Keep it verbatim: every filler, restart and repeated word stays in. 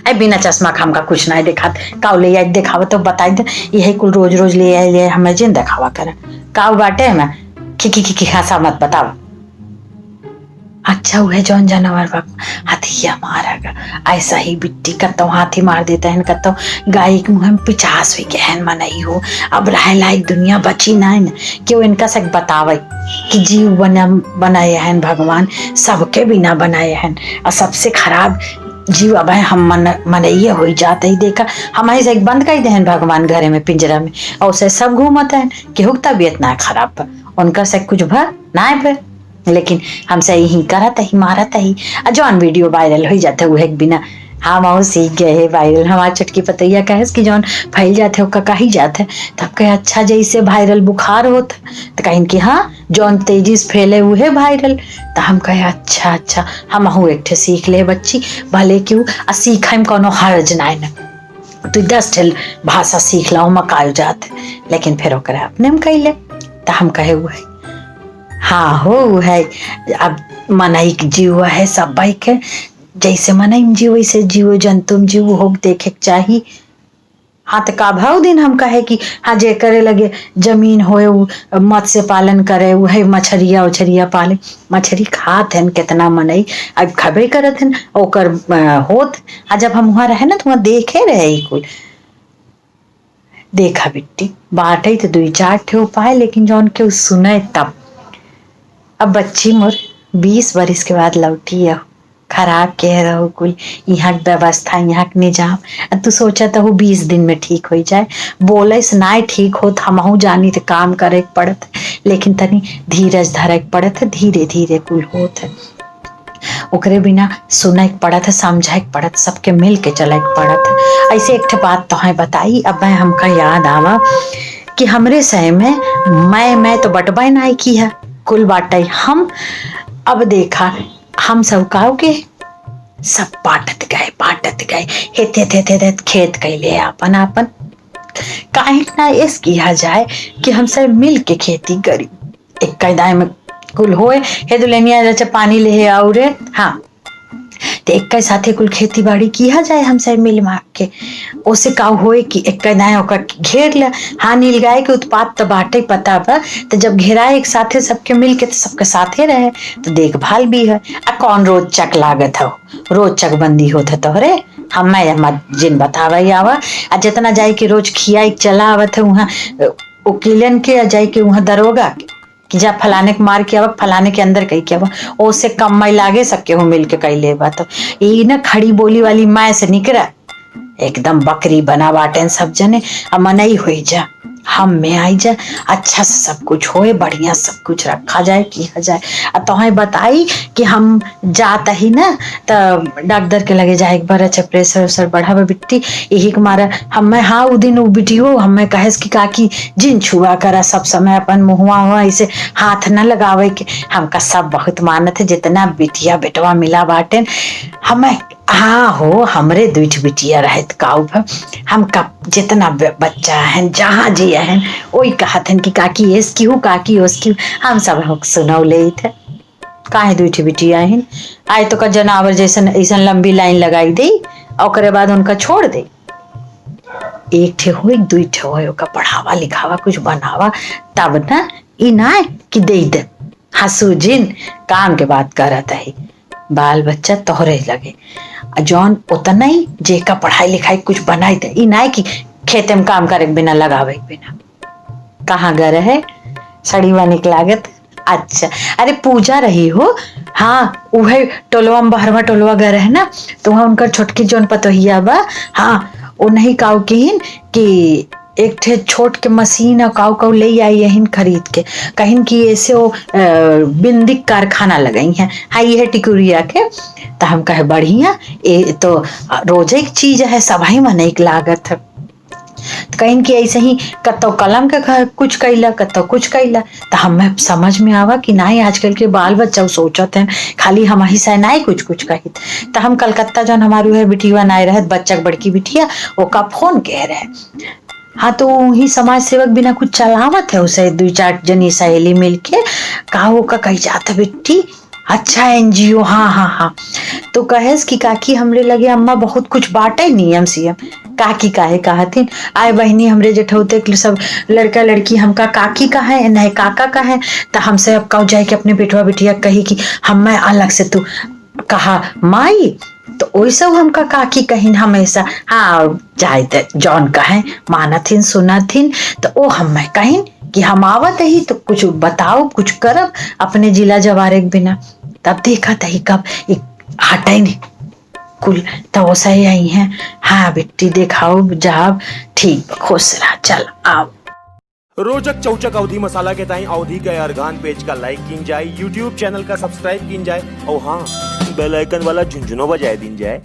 ए, बिना चश्मा के हमका कुछ नाहीं देखात। काउ ले आई देखावा तो बताई दे, यही कुल रोज रोज ले आई, ले आई, हमें जिन देखावा कर। काउ बाटे हमें, खी खी खी खी हंसा मत बतावा। अच्छा, उहे जौन जानवर बा, हथिया मारा गा। ऐसा ही बिट्टी कत्तो हाथी मार देते हैं, कत्तो गाय के मुँह में पिचास हुई के हैं मनई हो। अब रहे लायक दुनिया बची ना है ना, केहू इनका से बतावे कि जीव बना, बनाए हैं भगवान, सबके बिना बनाए हैं। और सबसे खराब जीव अब है हम मन, मनइये होई जात ही। देखा, हम ऐसे एक बंद कर दे हैं भगवान घरे में, पिंजरा में, और उसे सब घूमत हैं। केहू के तबीयत ना खराब बा, उनका से कुछ भा ना भे। लेकिन हमसे यही करत ही, मारत ही। आ जौन वीडियो वायरल हो जाते, उहे के बिना हम और सीख गए हैं वायरल। हमार छोटकी पतैया कहे कि जौन फैल जाते, ओका कही जाते। तब कहे, "अच्छा, जैसे वायरल बुखार होत," तो कहिन कि, "हाँ, जौन तेजी से फैले, उहे वायरल।" तो हम कहे, "अच्छा, अच्छा, हमहू एक ठे सीख ले बच्ची, भले क्यों, आ सीखे में कोनो हर्ज ना है ना, तू दस ठे भाषा सीख ला, ओमा काल जात है।" लेकिन फिर ओकरे अपने में कैले, तो हम कहे, "उहे, हाँ हो, उहे।" अब मनई के जीव है, सब के जैसे मनई में जीव, वैसे जीव जंतु में जीव हो देखे के चाही। हाँ, तो का भाव दिन हम कहे कि हाँ, जे करे लगे जमीन होए, उ मत्स्य पालन करे, उहे मछरिया उछरिया पाले। मछरी खात हन कितना मनई, अब खबे करत हन, ओकर, अ, होत। आ जब हम वहाँ रहे ना, तो वहाँ देखे रहे ई कुल। देखा बिट्टी, बाटे तो दुई चार ठे उपाय, लेकिन जौन केहू सुने तब। अब बच्ची मोर बीस बरिस के बाद लौटी है, खराब कह रहो कुल, यहाँ के व्यवस्था, यहाँ के निजाम। आ तू सोचत हो बीस दिन में ठीक होई जाए, बोले से नाय ठीक होत, हमहू जानी तो काम करे के पड़त, लेकिन तनी धीरज धरे के पड़त, धीरे धीरे कुल होत है। ओकरे बिना सुने के पड़त है, समझे के पड़त, सबके मिल के चले के पड़त है। ऐसे एक ठे बात तोहे बताई, अब मैं, हमका याद आवा कि हमरे समय में मैं, मैं तो बटबे नाय की है, कुल बाटे हम। अब देखा, हम सब काव के सब बांटत गए, बांटत गए, हेत, हेत, हेत, हेत, हेत खेत कैले आपन, आपन। काहे ना ऐस किया जाए कि हम सब मिल के खेती करी। एक कैदाए में कुल होए, "हे दुल्हनिया, जा पानी ले हे आओ रे।" हाँ, तो एक के साथे कुल खेती बाड़ी किया जाए हम सब मिल मार के। ओसे का होए कि एक कैदाए ओकर घेर ले। हाँ, नीलगाय के उत्पात तो बाटे पता बा, तो जब घेराए एक साथे सबके मिल के, तो सबके साथे रहे, तो देखभाल भी है। आ कौन रोज चक लागत हो, रोज चकबंदी होत है तोहरे? हमें, हम जिन बतावे आवा, आ जितना जाए कि रोज खियाई चला आवत है वहाँ, अ, वकीलन के, आ जाए कि वहाँ दरोगा के, कि जा फलाने के मार के आवा, फलाने के अंदर कई के आवा, ओसे कम मैं लागे, सब केहू मिल के कई लेबा। तो ई ना खड़ी बोली वाली मैं से निकरा, एकदम बकरी बना बाटेन सब जने, आ मनई होई जा, हम में आई जा, अच्छा से सब कुछ होए, बढ़िया सब कुछ रखा जाए, किया जाए। आ तोहे बताई कि हम जात ही ना, त डॉक्टर के लगे जाए एक बार, अच्छा, प्रेशर उशर बढ़ा बा बिट्टी, यही के मारा हमें, हाँ, उ दिन उ बिटियो हमें कहेस कि काकी जिन छुआ करा, सब समय अपन मुँहवा हुआ ऐसे हाथ न लगावे के। हमका सब बहुत मानत है, जितना बिटिया बेटवा मिला बाटेन, हमें, हाँ हो, हमरे दुई ठे बिटिया रहत काऊ भा, हमका जितना ब-, बच्चा है, जहाँ जी है, वही कहत हैं कि काकी एस की हूँ, काकी ओस की हूँ, हम सब हम सुनौ लेत है। काहे दुई ठे बिटिया आहिन, आए तो का जनावर जैसन, ऐसन लंबी लाइन लगाई दे, ओकरे बाद उनका छोड़ दे। एक ठे होई, दुई ठे होई, ओका पढ़ावा लिखावा, कुछ बनावा, तब ना, ई ना कि दे दे। हंसू जिन, काम के बात करत है, बाल बच्चा तोहरे लगे। आ जौन उतना ही जेका पढ़ाई लिखाई कुछ बनाई दे, ई ना कि खेते में काम करे के बिना, लगावे के बिना। कहाँ गए रहे? सड़ीवा निक लागत। अच्छा, अरे पूजा रही हो। हाँ, उहे टोलवा में, बहरवा टोलवा गए रहे ना, तो वहाँ उनकर छोटकी जौन पतोहिया बा, हाँ, वो नहीं काऊ किहिन कि एक ठे छोट के मशीन और काऊ काऊ ले आई यहिन खरीद के, कहिन कि ऐसे वो, अ, बिंदी के कारखाना लगाई हैं, हाँ, ये है टिकुरिया के। तो हम कहे, "बढ़िया, ये तो रोजे की चीज है, सबही मनई के लागत है।" तो कहिन कि ऐसे ही कतौ कलम के ख-, कुछ कैला, कतौ कुछ कैला। तो हमें समझ में आवा कि नाहीं, आजकल के बाल बच्चा उ सोचत हैं, खाली हमही से नाहीं कुछ कुछ कहित। तो हम कलकत्ता जौन हमारू है बिटिया नाय रहत, बच्चा के बड़की बिटिया, ओका फोन कह रहे। हाँ, तो वही समाज सेवक बिना कुछ चलावत है, उसे दुई चार जनी सहेली मिलके, का ओका कही जात है, "बिट्टी, अच्छा, एनजीओ, हाँ, हाँ, हाँ। तो कहेस कि काकी, हमरे लगे अम्मा बहुत कुछ बाँटे नियम सियम। काकी काहे कहथिन? आए बहिनी, हमरे जेठौते के सब लड़का लड़की हमका काकी कहे, नहीं काका कहे, त हमसे अब कहू जाए कि अपने बेटवा बिटिया कही कि हम्मे अलग से तू कहा माई, तो ओइसे हमका काकी कहिन हमेशा। हाँ, जाए दे, जौन कहे, मानत हिन, सुनत हिन, तो ओ हम्मे कहिन कि हम आवत ही तो कुछ बताओ, कुछ करब अपने जिला जवारे के बिना। तब देखत ही कब एक हटे नहीं कुल, तो ओसे आई हैं। हाँ बिट्टी, देखाओ जाब, ठीक बा, खुश रहा, चल आओ। रोचक चौचक अवधी मसाला के ताई अवधी के अरघान पेज का like कीन जाए, YouTube channel का subscribe कीन जाए और हाँ, bell icon वाला झुनझुनो बजाए दीन जाए।